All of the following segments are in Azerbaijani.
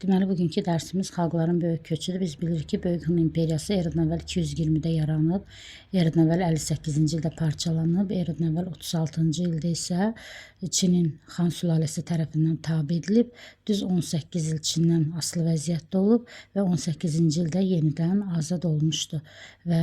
Deməli, bugünkü dərsimiz xalqların böyük köçüdür. Biz bilirik ki, Böyük Hun İmperiyası eradan əvvəl 220-də yaranıb, eradan əvvəl 58-ci ildə parçalanıb, eradan əvvəl 36-cı ildə isə Çinin Xan sülaləsi tərəfindən tabe edilib. Düz 18 il Çindən asılı vəziyyətdə olub və 18-ci ildə yenidən azad olmuşdu və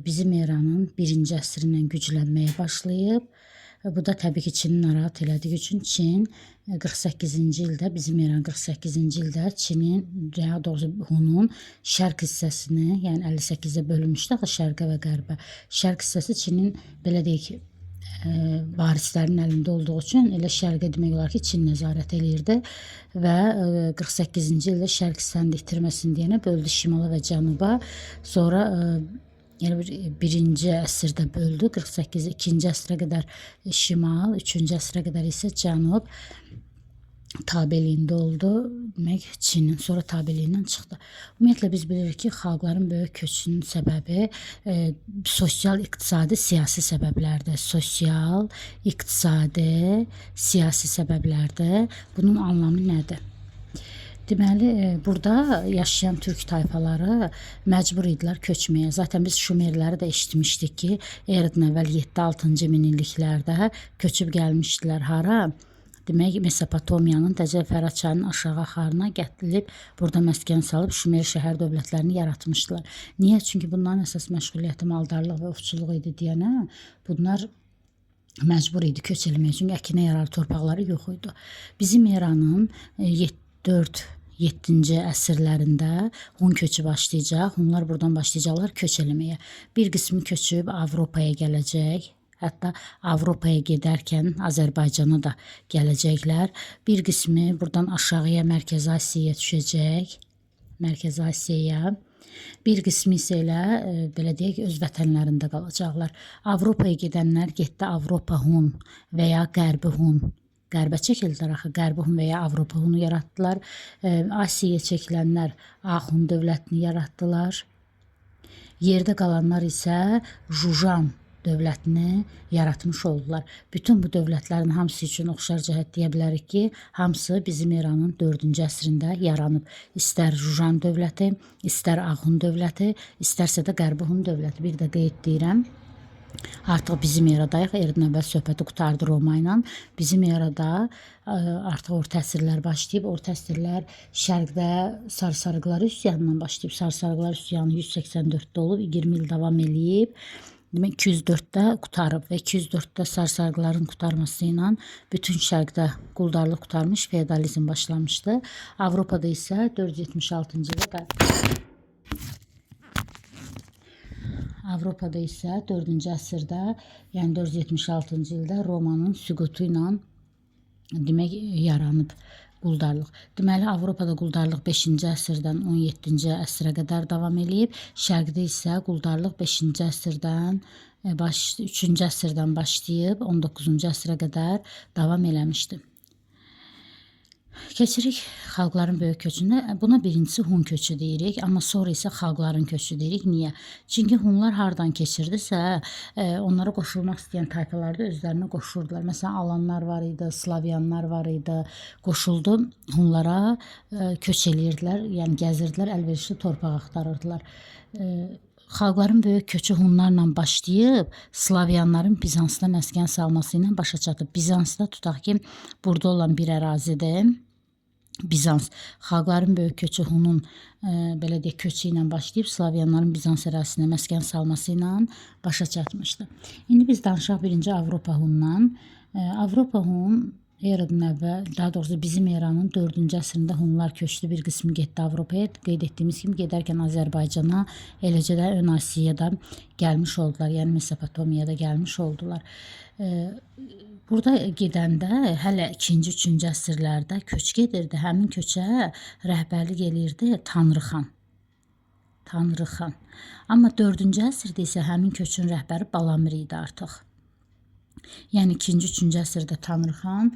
bizim eranın 1-ci əsrindən güclənməyə başlayıb. Bu da təbii ki, Çini narahat elədiyi üçün Çin 48-ci ildə, bizim eranın 48-ci ildə Çinin, daha doğrusu Hunun şərq hissəsini, yəni 58-də bölünmüşdü axı şərqə və qərbə. Şərq hissəsi Çinin belə deyək, varislərinin əlində olduğu üçün elə şərqə demək olar ki, Çin nəzarət eləyirdi və 48-ci ildə şərq hissəni də itirməsin deyənə böldü şimala və cənuba. Sonra yəni birinci əsrdə böldü, 48 ikinci əsrə qədər şimal, üçüncü əsrə qədər isə cənub tabeliyində oldu. Demək, Çinin sonra tabeliyindən çıxdı. Ümumiyyətlə biz bilirik ki, xalqların böyük köçünün səbəbi sosial, iqtisadi, siyasi səbəblərdir. Sosial, iqtisadi, siyasi səbəblərdir. Bunun anlamı nədir? Deməli, burada yaşayan türk tayfaları məcbur idilər köçməyə. Zaten biz Şumerləri də eşitmişdik ki, eradan əvvəl 7-6-cı minilliklərdə köçüb gəlmişdilər hara? Demək, Mesopotomiyanın Dəcəl Fərat çayının aşağı axarına gətirilib, burada məskən salıb Şumer şəhər dövlətlərini yaratmışdılar. Niyə? Çünki bunların əsas məşğuliyyəti maldarlıq və ovçuluq idi deyənə, bunlar məcbur idi köç eləməyə. Çünki əkinə yararlı torpaqları yox idi. Bizim eranın 4 7-ci əsrlərində Hun köçü başlayacaq. Hunlar buradan başlayacaqlar köç eləməyə. Bir qismi köçüb Avropaya gələcək. Hətta Avropaya gedərkən Azərbaycana da gələcəklər. Bir qismi buradan aşağıya Mərkəzi Asiyaya düşəcək. Mərkəzi Asiyaya. Bir qismi isə elə belə deyək, öz vətənlərində qalacaqlar. Avropaya gedənlər getdi Avropa Hun və ya Qərbi Hun. Qərbə çəkildilər axı, Qərbi Hun və ya Avropa Hunu yaratdılar. Asiyaya çəkilənlər Axun dövlətini yaratdılar. Yerdə qalanlar isə Jujan dövlətini yaratmış oldular. Bütün bu dövlətlərin hamısı üçün oxşar cəhət deyə bilərik ki, hamısı bizim eranın 4-cü əsrində yaranıb. İstər Jujan dövləti, istər Ağun dövləti, istərsə də Qərbi Hun dövləti. Bir də qeyd deyirəm. Artıq bizim eradayıq. Eradan əvvəl söhbəti qurtardı Roma ilə. Bizim erada artıq orta əsrlər başlayıb. Orta əsrlər şərqdə Sarsarıqlar üsyanından başlayıb. Sarsarıqlar üsyanı 184-də olub, 20 il davam eləyib. Demək 204-də qurtarıb və 204-də Sarsarıqların qurtarması ilə bütün şərqdə quldarlıq qurtarmış, feodalizm başlamışdı. Avropada isə 476-cı ildə Avropada isə 4-cü əsrdə, yəni 476-cı ildə Romanın süqutu ilə demək yaranıb quldarlıq. Deməli Avropada quldarlıq 5-ci əsrdən 17-ci əsrə qədər davam eləyib. Şərqdə isə quldarlıq 5-ci əsrdən 3-cü əsrdən başlayıb 19-cu əsrə qədər davam eləmişdi. Keçirik xalqların böyük köçünə. Buna birincisi Hun köçü deyirik, amma sonra isə xalqların köçü deyirik. Niyə? Çünki Hunlar hardan keçirdisə, onlara qoşulmaq istəyən tayfalar da özlərinə qoşurdular. Məsələn, Alanlar var idi, Slavyanlar var idi, qoşuldu Hunlara, köç eləyirdilər, yəni gəzirdilər, əlverişli torpaq axtarırdılar. Xalqların böyük köçü Hunlarla başlayıb, Slavyanların Bizansda məskən salması ilə başa çatıb. Bizansda tutaq ki, burada olan bir ərazidir. Bizans, xalqların böyük köçü Hunun belə deyək, köçü ilə başlayıb Slavyanların Bizans ərazisinə məskən salması ilə başa çatmışdı. İndi biz danışaq birinci Avropa Hundan. Avropa Hun eradan əvvəl, daha doğrusu bizim eranın 4-cü əsrində Hunlar köçdü, bir qismi getdi Avropaya. Qeyd etdiyimiz kimi gedərkən Azərbaycana, eləcə də Ön Asiyaya da gəlmiş oldular, yəni Mesopotomiyada gəlmiş oldular. Burada gedəndə hələ 2-ci, 3-cü əsrlərdə köç gedirdi. Həmin köçə rəhbərlik eləyirdi Tanrıxan. Tanrıxan. Amma 4-cü əsrdə isə həmin köçün rəhbəri Balamir idi artıq. Yəni 2-ci, 3-cü əsrdə Tanrıxan,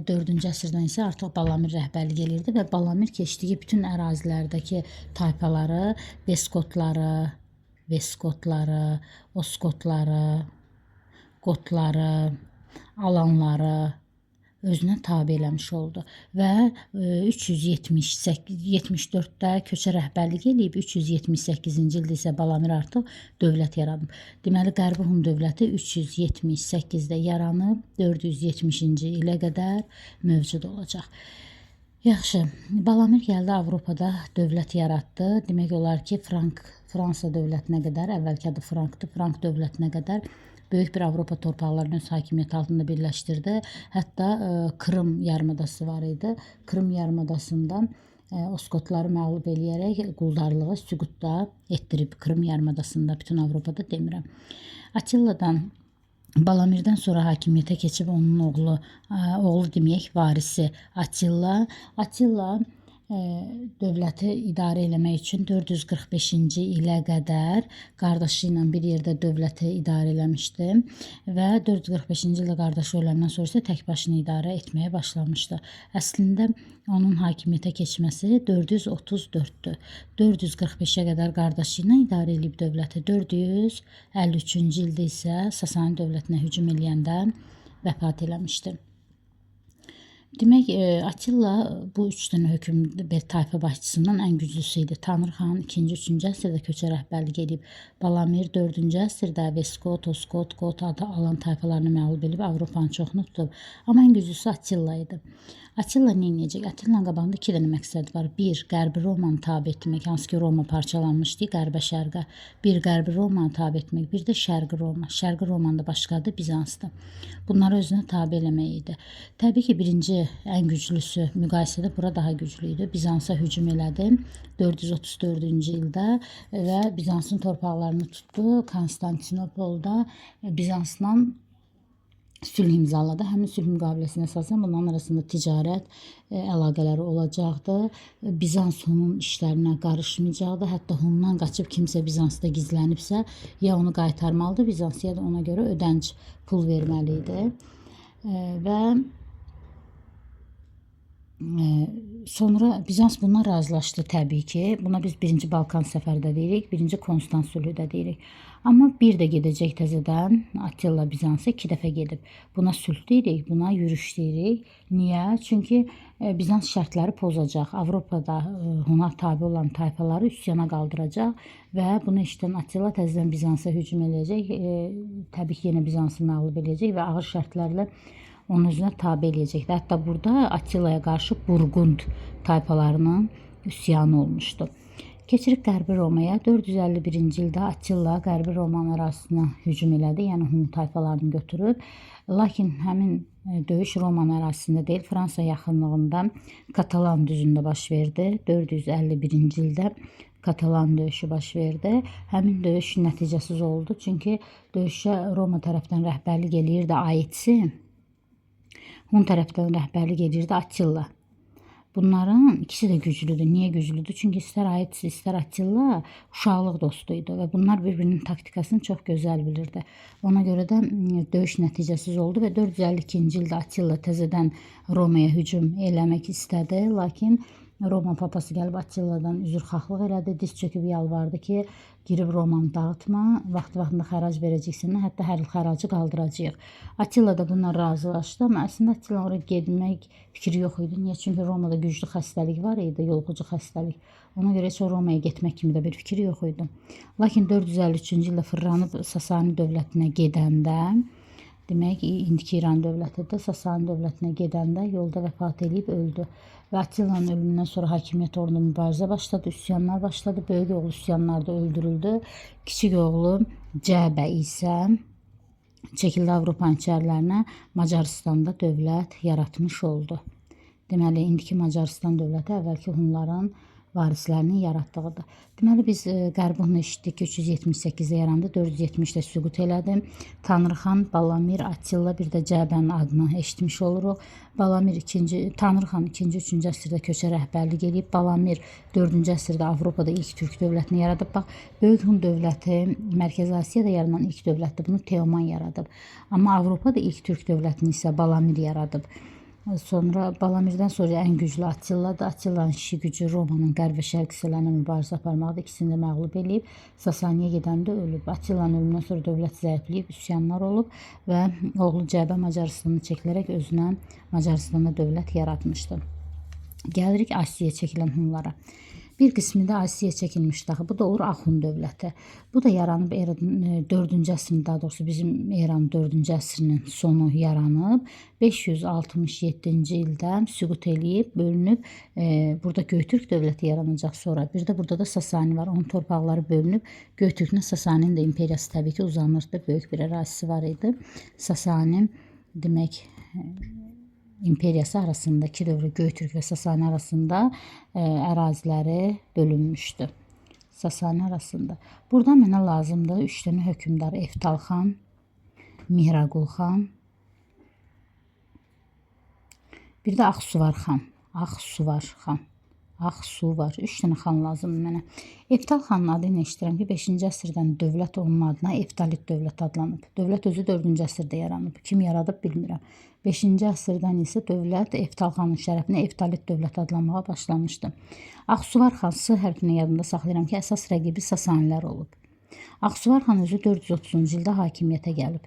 4-cü əsrdən isə artıq Balamir rəhbərlik eləyirdi və Balamir keçdiyi bütün ərazilərdəki tayfaları, Veskotları, Oskotları, Qotları, Alanları özünə tabe eləmiş oldu və 374-də köçə rəhbərlik eləyib, 378-ci ildə isə Balamir artıq dövlət yaranıb. Deməli, Qərbi Hun dövləti 378-də yaranıb, 470-ci ilə qədər mövcud olacaq. Yaxşı, Balamir gəldi Avropada dövlət yaratdı. Demək olar ki, Fransa dövlətinə qədər, əvvəlki adı Frankdır, Frank dövlətinə qədər böyük bir Avropa torpaqlarını öz hakimiyyəti altında birləşdirdi. Hətta Krım yarımadası var idi. Krım yarımadasında Oskotları məğlub eləyərək quldarlığı süqutda etdirib. Krım yarımadasında, bütün Avropada demirəm. Attiladan, Balamirdən sonra hakimiyyətə keçib onun oğlu, oğlu deməyək, varisi Attila. Attila dövləti idarə eləmək üçün 445-ci ilə qədər qardaşı ilə bir yerdə dövləti idarə eləmişdi və 445-ci ildə qardaşı öləndən sonra isə tək başına idarə etməyə başlamışdı. Əslində onun hakimiyyətə keçməsi 434-dür. 445-ə qədər qardaşı ilə idarə eləyib dövləti. 453-cü ildə isə Sasani dövlətinə hücum eləyəndə vəfat eləmişdi. Demək, Attila bu üç dənə hökm bir tayfa başçısından ən güclüsü idi. Tanrıxan 2-ci, 3-cü əsrdə köçə rəhbərlik edib. Balamir 4-cü əsrdə Veskot, Oskot, Got adı alan tayfalarını məğlub edib Avropanın çoxunu tutub. Amma ən güclüsü Attila idi. Attila nə edəcək? Attillanın qabağında iki dənə məqsəd var. Bir, Qərbi Romanı tabe etmək, hansı ki Roma parçalanmışdı qərbə, şərqə. Bir, Qərbi Romanı tabe etmək, bir də Şərqi Roma. Şərqi Romanda başqa adı Bizansdır. Bunları özünə tabe eləmək idi. Təbii ki, birinci ən güclüsü müqayisədə bura daha güclü idi. Bizansa hücum elədi 434-cü ildə və Bizansın torpaqlarını tutdu. Konstantinopolda Bizansla sülh imzaladı. Həmin sülh müqaviləsinə əsasən bunların arasında ticarət əlaqələri olacaqdı. Bizans Hunun işlərinə qarışmayacaqdı. Hətta Hundan qaçıb kimsə Bizansda gizlənibsə, ya onu qaytarmalıdır Bizans, ya da ona görə ödənç pul verməli idi. Və sonra Bizans bundan razılaşdı təbii ki. Buna biz birinci Balkan səfəri də deyirik, birinci Konstans sülhü də deyirik. Amma bir də gedəcək təzədən Attila Bizansa iki dəfə gedib. Buna sülh deyirik, buna yürüş deyirik. Niyə? Çünki Bizans şərtləri pozacaq. Avropada Huna tabe olan tayfaları üsyana qaldıracaq və bunu eşidən Attila təzədən Bizansa hücum eləyəcək. Təbii ki, yenə Bizansı məğlub eləyəcək və ağır şərtlərlə onun özünə tabe eləyəcəkdir. Hətta burada Attilaya qarşı Burqund tayfalarının üsyanı olmuşdu. Keçirik Qərbi Romaya. 451-ci ildə Attila Qərbi Romanın ərazisinə hücum elədi, yəni Hun tayfalarını götürüb. Lakin həmin döyüş Roman ərazisində deyil, Fransa yaxınlığında Katalan düzündə baş verdi. 451-ci ildə Katalan döyüşü baş verdi. Həmin döyüş nəticəsiz oldu, çünki döyüşə Roma tərəfdən rəhbərlik eləyirdi Aetsi. Hun tərəfdən rəhbərlik edirdi Attila. Bunların ikisi də güclüdür. Niyə güclüdür? Çünki istər Aetsi, istər Attila uşaqlıq dostu idi və bunlar bir-birinin taktikasını çox gözəl bilirdi. Ona görə də döyüş nəticəsiz oldu və 452-ci ildə Attila təzədən Romaya hücum eləmək istədi. Lakin Roma papası gəlib Attiladan üzrxahlıq elədi, diz çöküb yalvardı ki, girib Romanı dağıtma, vaxtı-vaxtında xərac verəcəksən, hətta hər il xəracı qaldıracağıq. Attila da bununla razılaşdı, amma əslində Attila ora getmək fikri yox idi. Niyə? Çünki Romada güclü xəstəlik var idi, yoluxucu xəstəlik. Ona görə heç o Romaya getmək kimi də bir fikri yox idi. Lakin 453-cü ildə fırlanıb Sasani dövlətinə gedəndə, demək, indiki İran dövlətidir, Sasani dövlətinə gedəndə yolda vəfat eləyib öldü. Və Attilanın ölümündən sonra hakimiyyət uğrunda mübarizə başladı, üsyanlar başladı. Böyük oğlu üsyanlarda öldürüldü. Kiçik oğlu Cəbə isə çəkildi Avropanın içərilərinə, Macaristanda dövlət yaratmış oldu. Deməli, indiki Macaristan dövləti əvvəlki Hunların varislərinin yaratdığıdır. Deməli, biz Qərbi Hunu eşitdik ki, 378-də yarandı, 470-də süqut elədi. Tanrıxan, Balamir, Attila, bir də Cəbənin adını eşitmiş oluruq. Balamir ikinci, Tanrıxan 2-ci, 3-cü əsrdə köçə rəhbərlik eləyib. Balamir 4-cü əsrdə Avropada ilk türk dövlətini yaradıb. Bax, Böyük Hun dövləti Mərkəzi Asiyada yaranan ilk dövlətdir. Bunu Teoman yaradıb. Amma Avropada ilk türk dövlətini isə Balamir yaradıb. Sonra Balamirdən sonra ən güclü Attiladır. Attillanın işi gücü Romanın qərb və şərq hissələrinə mübarizə aparmaqdır. İkisini də məğlub eləyib. Sasaniyə gedəndə ölüb. Attillanın ölümündən sonra dövlət zəifləyib, üsyanlar olub və oğlu Cəbə Macaristana çəkilərək özünə Macaristanda dövlət yaratmışdı. Gəlirik Asiyaya çəkilən Hunlara. Bir qismi də Asiyaya çəkilmişdi axı. Bu da olur Axun dövləti. Bu da yaranıb 4-cü əsrin, daha doğrusu bizim eranın 4-cü əsrinin sonu yaranıb. 567-ci ildə süqut eləyib, bölünüb. Burada Göytürk dövləti yaranacaq sonra. Bir də burada da Sasani var. Onun torpaqları bölünüb. Göytürklə Sasaninin də imperiyası təbii ki uzanırdı. Böyük bir ərazisi var idi. Sasani demək imperiyası arasında iki dövrü Göytürk və Sasani arasında əraziləri bölünmüşdü. Sasani arasında. Burada mənə lazımdır 3 dənə hökmdar: Eftal xan, Mihraqul xan, bir də Ağsuvar xan. Ağsuvar xan. Ağsuvar. 3 dənə xan lazımdır mənə. Eftal xanın adı ilə eşidirəm ki, 5-ci əsrdən dövlət onun adına Eftalit dövlət adlanıb. Dövlət özü 4-cü əsrdə yaranıb. Kim yaradıb bilmirəm. 5-ci əsrdən isə dövlət Eftal xanın şərəfinə Eftalit dövlət adlanmağa başlamışdı. Ağsuvar xan S hərfini yadımda saxlayıram ki, əsas rəqibi Sasanilər olub. Ağsuvar xan özü 430-cu ildə hakimiyyətə gəlib.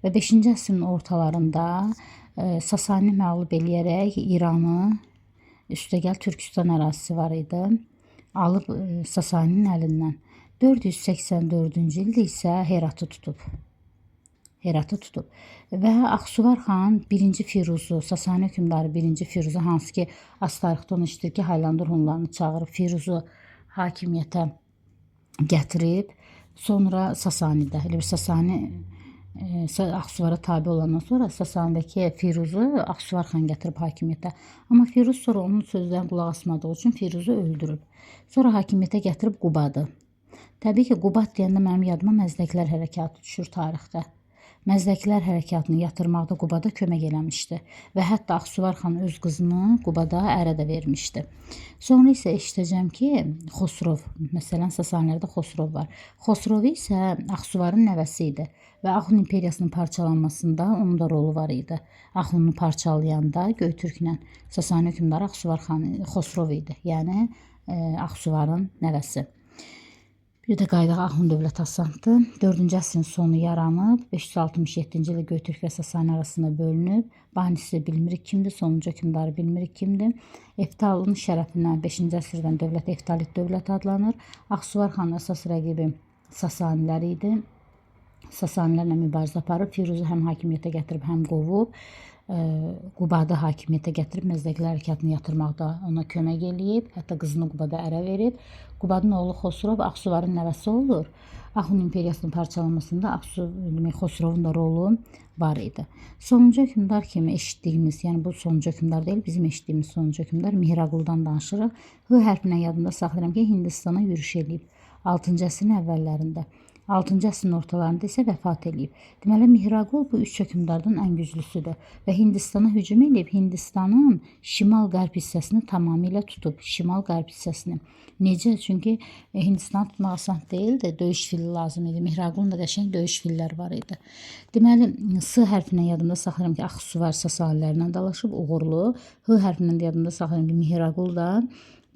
Və 5-ci əsrin ortalarında Sasani məğlub eləyərək İranı, üstəgəl Türkistan ərazisi var idi, alıb Sasaninin əlindən. 484-cü ildə isə Heratı tutub. Heratı tutub. Və Ağsuvar xan 1-ci Firuzu, Sasani hökmdarı 1-ci Firuzu, hansı ki az tarixdə onu işidir ki, Haylandur Hunlarını çağırıb Firuzu hakimiyyətə gətirib. Sonra Sasanidə, elə bir Sasani Ağsuvara tabe olandan sonra Sasanidəki Firuzu Ağsuvar xan gətirib hakimiyyətə. Amma Firuz sonra onun sözlərinə qulaq asmadığı üçün Firuzu öldürüb. Sonra hakimiyyətə gətirib Qubadı. Təbii ki, Qubad deyəndə mənim yadıma Məzdəklər hərəkatı düşür tarixdə. Məzdəklər hərəkatını yatırmaqda Qubada kömək eləmişdi və hətta Ağsuvar xan öz qızını Qubada ərə də vermişdi. Sonra isə eşidəcəm ki, Xosrov, məsələn Sasanilərdə Xosrov var. Xosrov isə Ağsuvarın nəvəsi idi və Axun imperiyasının parçalanmasında onun da rolu var idi. Axunu parçalayanda Göytürklə Sasani hökmdarı Ağsuvar xan Xosrov idi. Yəni Ağsuvarın nəvəsi. Bir də qayıdaq Axun dövləti asandır. 4-cü əsrin sonu yaranıb, 567-ci ildə Göytürk və Sasani arasında bölünüb. Banisi bilmirik kimdir, sonuncu hökmdarı bilmirik kimdir. Eftalın şərəfinə 5-ci əsrdən dövlət Eftalit dövləti adlanır. Ağsuvar xanın əsas rəqibi Sasanilər idi. Sasanilərlə mübarizə aparıb, Firuzu həm hakimiyyətə gətirib, həm qovub. Qubadı hakimiyyətə gətirib Məzdəklər hərəkatını yatırmaqda ona kömək eləyib, hətta qızını Qubada ərə verib. Qubadın oğlu Xosrov Ağsuvarın nəvəsi olur. Axun imperiyasının parçalanmasında Xosrovun da rolu var idi. Sonuncu hökmdar kimi eşitdiyimiz, yəni bu sonuncu hökmdar deyil, bizim eşitdiyimiz sonuncu hökmdar Mihraquldan danışırıq. H hərfinə yadımda saxlayıram ki, Hindistana yürüş eləyib 6-cı əsrin əvvəllərində. 6-cı əsrin ortalarında isə vəfat eləyib. Deməli, Mihraqul bu üç hökmdardan ən güclüsüdür və Hindistana hücum eləyib, Hindistanın şimal-qərb hissəsini tamamilə tutub. Şimal-qərb hissəsini. Necə? Çünki Hindistanı tutmaq asan deyildi, döyüş fili lazım idi. Mihraqulun da qəşəng döyüş filləri var idi. Deməli, S hərfinə yadımda saxlayıram ki, Ağsuvar Sasanilərlə dalaşıb, uğurlu. H hərfindən də yadımda saxlayıram ki, Mihraqul da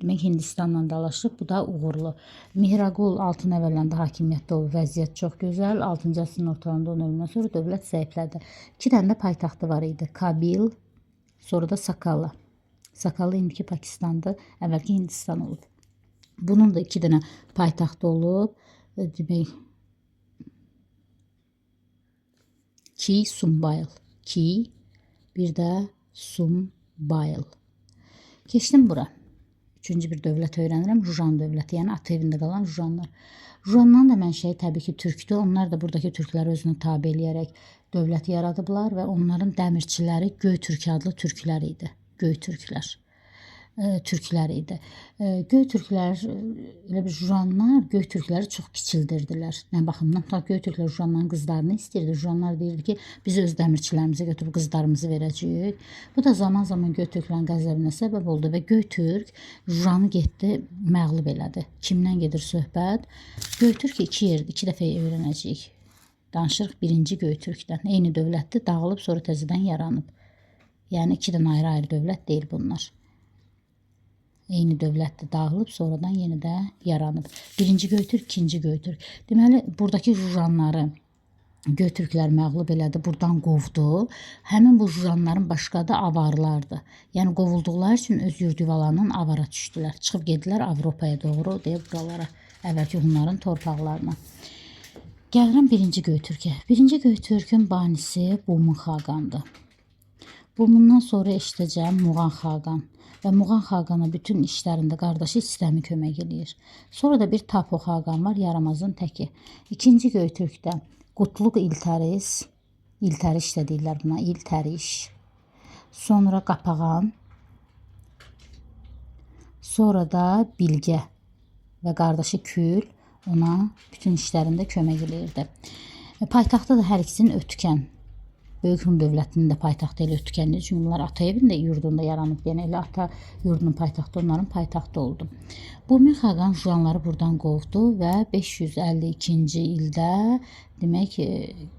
demək Hindistanla dalaşıb, bu da uğurlu. Mihraqul altın əvvəllərində hakimiyyətdə olub, vəziyyət çox gözəl. 6-cı əsrin ortalarında onun ölümündən sonra dövlət zəiflədi. 2 dənə də paytaxtı var idi. Kabil, sonra da Sakala. Sakala indiki Pakistandır, əvvəlki Hindistan olub. Bunun da 2 dənə paytaxtı olub. Demək Ki Sumbayıl. Ki, bir də Sumbayıl. Keçdim bura. Üçüncü bir dövlət öyrənirəm. Jujan dövləti, yəni ata evində qalan Jujanlar. Jujandan da mənşəyi təbii ki, türkdür. Onlar da buradakı türkləri özünə tabe eləyərək dövlət yaradıblar və onların dəmirçiləri Göytürk adlı türklər idi. Göytürklər. Türklər idi. Göytürklər, elə bir Jujanlar Göytürkləri çox kiçildirdilər. Nə baxımdan? Tutaq Göytürklər Jujanların qızlarını istəyirdi. Jujanlar deyirdi ki, biz öz dəmirçilərimizə götürüb qızlarımızı verəcəyik. Bu da zaman-zaman Göytürklərin qəzəbinə səbəb oldu və Göytürk Jujanı getdi, məğlub elədi. Kimdən gedir söhbət? Göytürk iki yerdə, iki dəfə öyrənəcəyik. Danışırıq birinci Göytürkdən. Eyni dövlətdir, dağılıb, sonra təzədən yaranıb. Yəni iki dənə ayrı-ayrı dövlət deyil bunlar. Eyni dövlətdir, dağılıb, sonradan yenə də yaranıb. Birinci Göytürk, ikinci Göytürk. Deməli, buradakı Jujanları Göytürklər məğlub elədi, buradan qovdu. Həmin bu Jujanların başqa adı avarlardır. Yəni qovulduqları üçün öz yurd yuvalarından avara düşdülər. Çıxıb gedilər Avropaya doğru, deyə buralara, əvvəlki Hunların torpaqlarına. Gəlirəm birinci Göytürkə. Birinci Göytürkün banisi Bumun xaqandır. Bumundan sonra eşidəcəm Muğan xaqan və Muğan xaqana bütün işlərində qardaşı İstəmi kömək eləyir. Sonra da bir Tapo xaqan var, yaramazın təki. İkinci Göytürkdə Qutluq İltəris, İltəriş də deyirlər buna, İltəriş. Sonra Qapağan, sonra da Bilgə və qardaşı Kül ona bütün işlərində kömək eləyirdi. Paytaxtda da hər ikisinin Ötkən. Böyük Hun dövlətinin də paytaxtı elə Ötkən idi. Çünki bunlar ata evində, yurdunda yaranıb. Yəni elə ata yurdunun paytaxtı onların paytaxtı oldu. Bumin xaqan Juanları buradan qovdu və 552-ci ildə demək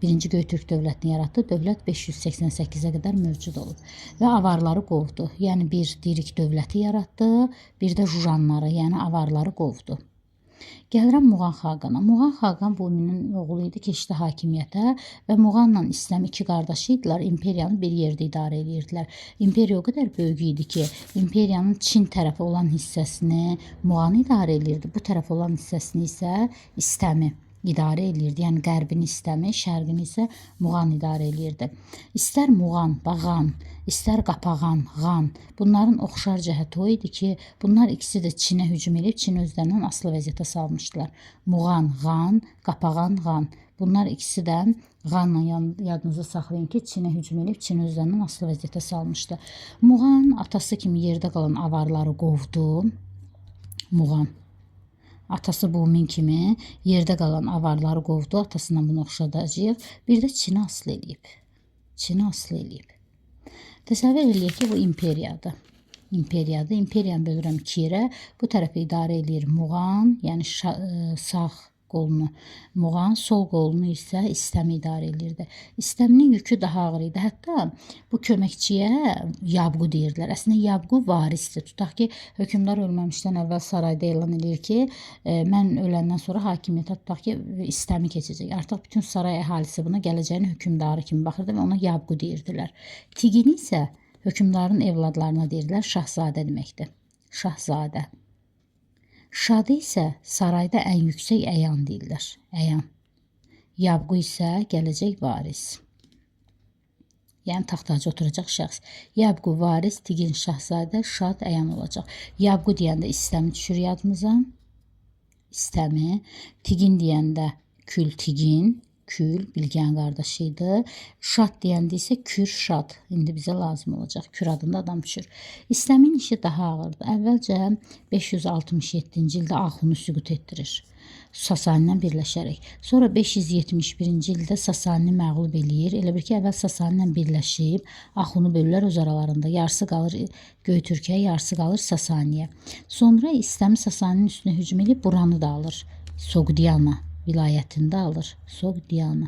birinci Göytürk dövlətini yaratdı. Dövlət 588-ə qədər mövcud olub və avarları qovdu. Yəni bir Dirik dövləti yaratdı, bir də Jujanları, yəni avarları qovdu. Gəlirəm Muğan xaqana. Muğan xaqan Buminin oğlu idi, keçdi hakimiyyətə və Muğanla İstəm iki qardaşı idilər. İmperiyanı bir yerdə idarə edirdilər. İmperiya o qədər böyük idi ki, imperiyanın Çin tərəfi olan hissəsini Muğan idarə edirdi. Bu tərəf olan hissəsini isə İstəmi idarə eləyirdi. Yəni qərbini İstəmi, şərqini isə Muğan idarə eləyirdi. İstər Muğan, Bağan, istər Qapağan, Qan, bunların oxşar cəhəti o idi ki, bunlar ikisi də Çinə hücum edib Çini özlərindən asılı vəziyyətə salmışdılar. Muğan, Qan, Qapağan, Qan. Bunlar ikisi də Qanla yadınızda saxlayın ki, Çinə hücum edib Çini özlərindən asılı vəziyyətə salmışdı. Muğan atası kimi yerdə qalan avarları qovdu. Muğan atası Bumin kimi yerdə qalan avarları qovdu. Atasından bunu oxşadacağıq. Bir də Çini asılı eləyib. Çini asılı eləyib. Təsəvvür eləyək ki, bu imperiyadır. İmperiyadır. İmperiyanı bölürəm iki yerə. Bu tərəfi idarə eləyir Muğan, yəni sağ qolunu Muğan, sol qolunu isə İstəmi idarə eləyirdi. İstəminin yükü daha ağır idi. Hətta bu köməkçiyə yabqu deyirdilər. Əslində yabqu varisdir. Tutaq ki, hökmdar ölməmişdən əvvəl sarayda elan eləyir ki, mən öləndən sonra hakimiyyətə tutaq ki, İstəmi keçəcək. Artıq bütün saray əhalisi buna gələcəyin hökmdarı kimi baxırdı və ona yabqu deyirdilər. Tigini isə hökmdarın evladlarına deyirdilər, şahzadə deməkdir. Şahzadə. Şadı isə sarayda ən yüksək əyan deyirlər. Əyan. Yabqu isə gələcək varis. Yəni taxt-taca oturacaq şəxs. Yabqu varis, Tigin şahzadə, Şad əyan olacaq. Yabqu deyəndə İstəmi düşür yadımıza. İstəmi. Tigin deyəndə Kül Tigin. Kül Bilgənin qardaşı idi. Şad deyəndə isə Kür Şad. İndi bizə lazım olacaq. Kür adında adam düşür. İstəmin işi daha ağırdı. Əvvəlcə 567-ci ildə Axunu süqut etdirir. Sasani ilə birləşərək. Sonra 571-ci ildə Sasanini məğlub eləyir. Elə bil ki, əvvəl Sasani ilə birləşib Axunu bölürlər öz aralarında. Yarısı qalır Göytürkəyə, yarısı qalır Sasaniyə. Sonra İstəmi Sasaninin üstünə hücum edib buranı da alır. Soqdiana vilayətində alır. Soqdiana.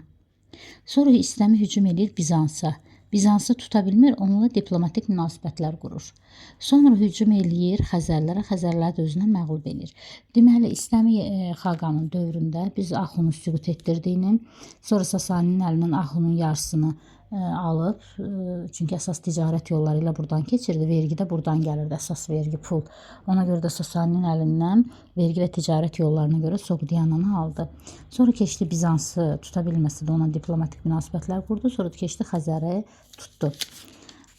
Sonra İstəmi hücum eləyir Bizansa. Bizansı tuta bilmir, onunla diplomatik münasibətlər qurur. Sonra hücum eləyir Xəzərlərə, Xəzərləri də özünə məğlub eləyir. Deməli, İstəmi xaqanın dövründə biz Axunu süqut etdirdiyini, sonra Sasaninin əlindən Axunun yarısını alıb, çünki əsas ticarət yolları ilə buradan keçirdi, vergi də buradan gəlirdi, əsas vergi pul. Ona görə də Sasaninin əlindən vergi və ticarət yollarına görə Soqdiananı aldı. Sonra keçdi Bizansı tuta bilməsə də ona diplomatik münasibətlər qurdu, sonra da keçdi Xəzəri tutdu.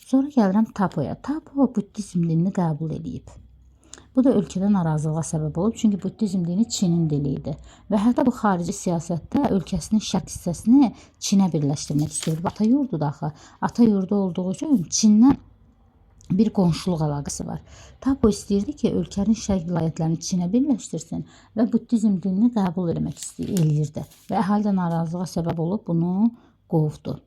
Sonra gəlirəm Tapoya. Tapo buddizm dinini qəbul eləyib. Bu da ölkədə narazılığa səbəb olub, çünki buddizm dini Çinin dili idi və hətta bu xarici siyasətdə ölkəsinin şərq hissəsini Çinə birləşdirmək istəyirdi. Ata yurdudur axı. Ata yurdu olduğu üçün Çindən bir qonşuluq əlaqəsi var. Tapo istəyirdi ki, ölkənin şərq vilayətlərini Çinə birləşdirsin və buddizm dinini qəbul eləmək eləyirdi və əhali də narazılığa səbəb olub bunu qovdu.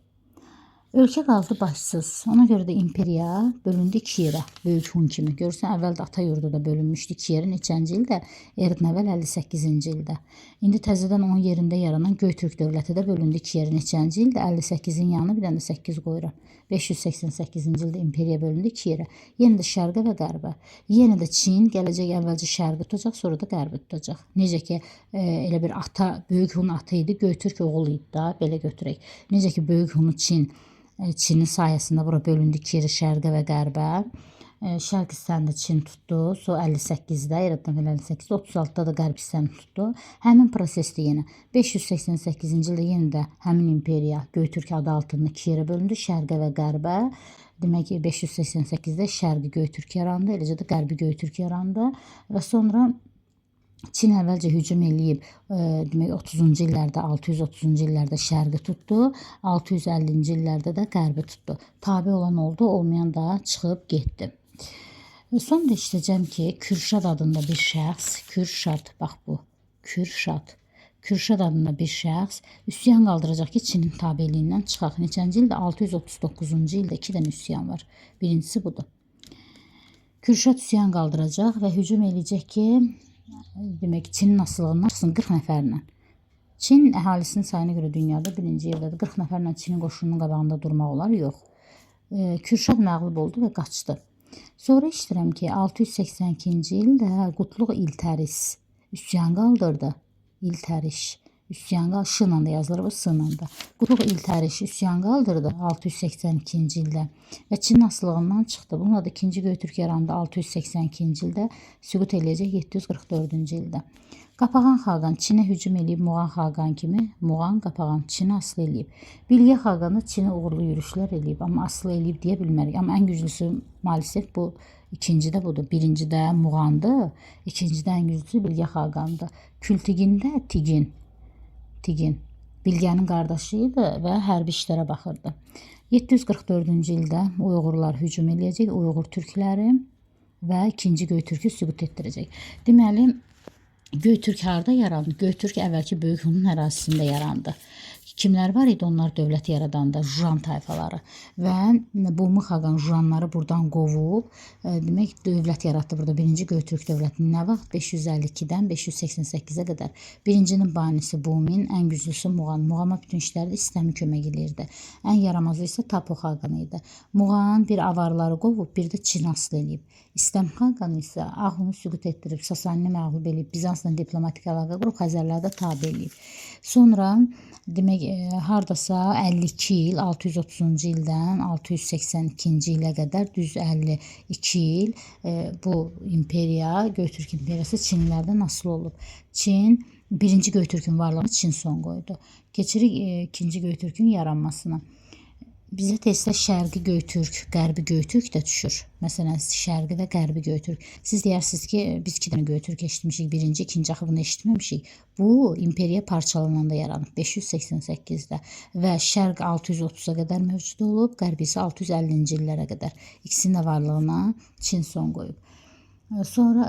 Ölkə qaldı başsız. Ona görə də imperiya bölündü iki yerə. Böyük Hun kimi. Görürsən, əvvəl də ata yurdu da bölünmüşdü iki yerə. Neçənci ildə? Eradan əvvəl 58-ci ildə. İndi təzədən onun yerində yaranan Göytürk dövləti də bölündü iki yerə. Neçənci ildə? 58-in yanına bir dənə də 8 qoyuram. 588-ci ildə imperiya bölündü iki yerə. Yenə də şərqə və qərbə. Yenə də Çin gələcək əvvəlcə şərqi tutacaq, sonra da qərbi tutacaq. Necə ki, elə bir ata, Böyük Hun atı idi, Göytürk oğul idi da, belə götürək. Necə ki, Böyük Hunu Çin, Çinin sayəsində bura bölündü iki yerə, şərqə və qərbə. Şərq hissəni də Çin tutdu. Sonra 58-də, eradan əvvəl 58-də, 36-da da qərb hissəni tutdu. Həmin prosesdə yenə 588-ci ildə yenə də həmin imperiya Göytürk adı altında iki yerə bölündü, şərqə və qərbə. Demək ki, 588-də Şərqi Göytürk yarandı, eləcə də Qərbi Göytürk yarandı və sonra Çin əvvəlcə hücum eləyib, demək 30-cu illərdə, 630-cu illərdə şərqi tutdu, 650-ci illərdə də qərbi tutdu. Tabe olan oldu, olmayan da çıxıb getdi. Və son da işləyəcəm ki, Kürşad adında bir şəxs, Kürşad, bax bu, Kürşad. Kürşad adında bir şəxs üsyan qaldıracaq ki, Çinin tabeliyindən çıxaq. Neçənci ildə? 639-cu ildə 2 dənə üsyan var. Birincisi budur. Kürşad üsyan qaldıracaq və hücum eləyəcək ki, demək Çinin asılılığından çıxsın 40 nəfərlə. Çin əhalisinin sayına görə dünyada birinci yerdədir. 40 nəfərlə Çinin qoşununun qabağında durmaq olar? Yox. Kürşad məğlub oldu və qaçdı. Sonra eşidirəm ki, 682-ci ildə Qutluq İltəris üsyan qaldırdı. İltəriş üsyan qal Ş ilə də yazılır bu S ilə də. Qutluq İltəriş üsyan qaldırdı 682-ci ildə və Çin asılılığından çıxdı. Bununla da ikinci Göytürk yarandı 682-ci ildə, süqut eləyəcək 744-cü ildə. Qapağan xaqan Çinə hücum eləyib Muğan xaqan kimi, Muğan Qapağan Çinə asılı eləyib. Bilge xaqan da Çinə uğurlu yürüşlər eləyib, amma asılı eləyib deyə bilmərik. Amma ən güclüsü maalesef bu ikinci də budur. Birinci də Muğandır, ikincidə ən güclüsü Bilge xaqandır. Kültigində Tigin. Tigin Bilgənin qardaşı idi və hərbi işlərə baxırdı. 744-cü ildə Uyğurlar hücum eləyəcək, Uyğur türkləri və ikinci Göytürkü süqut etdirəcək. Deməli, Göytürk harda yarandı? Göytürk əvvəlki Böyük Hunun ərazisində yarandı. Kimlər var idi onlar dövlət yaradanda? Juran tayfaları və Bumu xaqan Juranları buradan qovub, demək dövlət yaratdı burada. Birinci Göytürk dövlətini nə vaxt? 552-dən 588-ə qədər. Birincinin banisi Bumin, ən güclüsü Muğan. Muğama bütün işlərdə İstəmi kömək eləyirdi. Ən yaramazı isə Tapu xaqan idi. Muğan bir avarları qovub, bir də Çin asılı eləyib. İstəm xaqan isə Ağunu süqut etdirib, Sasanini məğlub eləyib, Bizansla diplomatik əlaqə qurub, Xəzərləri də tabe eləyib. Sonra demək hardasa 52 il, 630-cu ildən 682-ci ilə qədər düz 52 il bu imperiya, Göytürk imperiyası Çinlilərdən asılı olub. Çin birinci Göytürkün varlığına Çin son qoydu. Keçirik ikinci Göytürkün yaranmasına. Bizə testdə Şərqi Göytürk, Qərbi Göytürk də düşür. Məsələn, Şərqi və Qərbi Göytürk. Siz deyərsiniz ki, biz iki dənə Göytürk eşitmişik. Birinci, ikinci, axı bunu eşitməmişik. Bu imperiya parçalananda yaranıb 588-də və Şərq 630-a qədər mövcud olub, Qərb isə 650-ci illərə qədər. İkisinin də varlığına Çin son qoyub. Sonra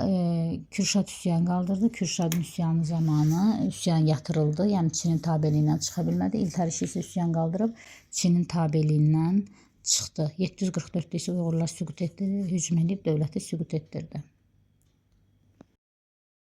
Kürşad üsyan qaldırdı. Kürşadın üsyanı zamanı üsyan yatırıldı. Yəni Çinin tabeliyindən çıxa bilmədi. İltəriş isə üsyan qaldırıb Çinin tabeliyindən çıxdı. 744-də isə Uyğurlar süqut etdi, hücum edib dövləti süqut etdirdi.